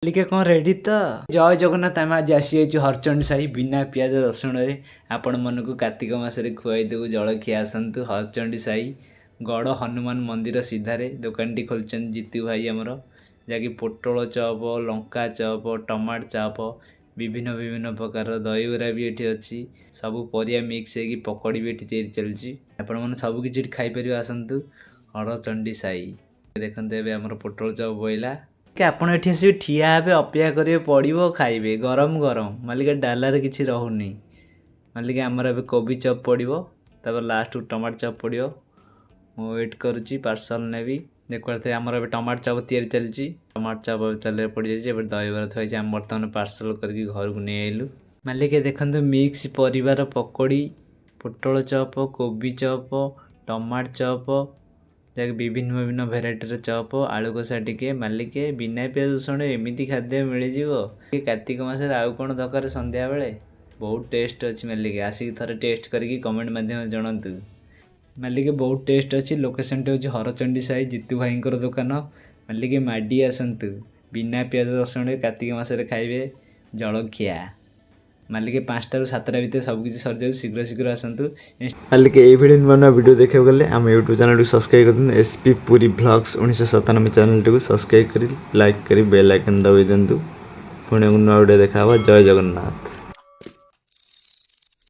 ଟିକେ କ'ଣ ରେଡ଼ି ତ? ଜୟ ଜଗନ୍ନାଥ। ଆମେ ଆଜି ଆସିଯାଇଛୁ ହରଚଣ୍ଡୀ ସାହି। ବିନା ପିଆଜ ରସୁଣରେ ଆପଣମାନଙ୍କୁ କାର୍ତ୍ତିକ ମାସରେ ଖୁଆଇ ଦେବୁ ଜଳଖିଆ। ଆସନ୍ତୁ ହରଚଣ୍ଡୀ ସାହି, ଗଡ଼ ହନୁମାନ ମନ୍ଦିର ସିଧାରେ ଦୋକାନଟି ଖୋଲିଛନ୍ତି ଜିତୁ ଭାଇ ଆମର, ଯାହାକି ପୋଟଳ ଚପ, ଲଙ୍କା ଚପ, ଟମାଟୋ ଚପ, ବିଭିନ୍ନ ବିଭିନ୍ନ ପ୍ରକାରର ଦହିବରା ବି ଏଠି ଅଛି। ସବୁ ପରିବା ମିକ୍ସ ହେଇକି ପକୋଡ଼ି ବି ଏଠି ତିଆରି ଚାଲିଛି। ଆପଣମାନେ ସବୁ କିଛି ଏଠି ଖାଇପାରିବେ। ଆସନ୍ତୁ ହରଚଣ୍ଡୀ ସାହି। ଦେଖନ୍ତୁ, ଏବେ ଆମର ପୋଟଳ ଚପ ପଇଲା କି ଆପଣ ଏଠି ଆସିକି ଠିଆ ହେବେ, ଅପେକ୍ଷା କରିବେ, ପଡ଼ିବ, ଖାଇବେ ଗରମ ଗରମ। ମାଲିକ, ଡାଲାରେ କିଛି ରହୁନି ମାଲିକ। ଆମର ଏବେ କୋବି ଚପ୍ ପଡ଼ିବ, ତାପରେ ଲାଷ୍ଟକୁ ଟମାଟୋ ଚପ୍ ପଡ଼ିବ। ମୁଁ ୱେଟ୍ କରୁଛି, ପାର୍ସଲ୍ ନେବି। ଦେଖିପାରୁଥିବେ, ଆମର ଏବେ ଟମାଟୋ ଚପ୍ ତିଆରି ଚାଲିଛି। ଟମାଟୋ ଚପ୍ ଏବେ ଚାଲିରେ ପଡ଼ିଯାଇଛି। ଏବେ ଦହିବରା ଥୁଆ ହେଇଛି। ଆମେ ବର୍ତ୍ତମାନ ପାର୍ସଲ୍ କରିକି ଘରକୁ ନେଇ ଆଇଲୁ। ମାଲିକ, ଦେଖନ୍ତୁ, ମିକ୍ସ ପରିବାର ପକୋଡ଼ି, ପୋଟଳ ଚପ୍, କୋବି ଚପ୍, ଟମାଟୋ ଚପ୍, ଯାହାକି ବିଭିନ୍ନ ବିଭିନ୍ନ ଭେରାଇଟିର ଚପ୍, ଆଳୁ କଷା ଟିକେ। ମାଲିକେ, ବିନା ପିଆଜ ରସୁଣ ଏମିତି ଖାଦ୍ୟ ମିଳିଯିବ କାର୍ତ୍ତିକ ମାସରେ, ଆଉ କ'ଣ ଦରକାର ସନ୍ଧ୍ୟାବେଳେ? ବହୁତ ଟେଷ୍ଟ ଅଛି ମାଲିକେ। ଆସିକି ଥରେ ଟେଷ୍ଟ କରିକି କମେଣ୍ଟ ମାଧ୍ୟମରେ ଜଣାନ୍ତୁ। ମାଲିକେ, ବହୁତ ଟେଷ୍ଟ ଅଛି। ଲୋକେସନଟି ହେଉଛି ହରଚଣ୍ଡୀ ସାହି, ଜିତୁ ଭାଇଙ୍କର ଦୋକାନ। ମାଲିକେ, ମାଡ଼ି ଆସନ୍ତୁ। ବିନା ପିଆଜ ରସୁଣରେ କାର୍ତ୍ତିକ ମାସରେ ଖାଇବେ ଜଳଖିଆ। ମାଲିକେ, 5ଟାରୁ 7ଟା ଭିତରେ ସବୁକିଛି ସରିଯାଉଛି। ଶୀଘ୍ର ଶୀଘ୍ର ଆସନ୍ତୁ। ମାଲିକେ, ଏଇଭଳି ନୂଆ ନୂଆ ଭିଡ଼ିଓ ଦେଖିବାକୁ ଗଲେ ଆମ ୟୁଟ୍ୟୁବ୍ ଚ୍ୟାନେଲକୁ ସବସ୍କ୍ରାଇବ୍ କରିଦିଅନ୍ତୁ। ଏସ୍ ପି ପୁରୀ ଭ୍ଲଗ୍ସ 1997 ଚ୍ୟାନେଲଟିକୁ ସବସ୍କ୍ରାଇବ୍ କରି, ଲାଇକ୍ କରି, ବେଲ୍ ଆଇକନ୍ ଦବାଇ ଦିଅନ୍ତୁ। ପୁଣି ନୂଆ ଭିଡ଼ିଓ ଦେଖା ହେବ। ଜୟ ଜଗନ୍ନାଥ।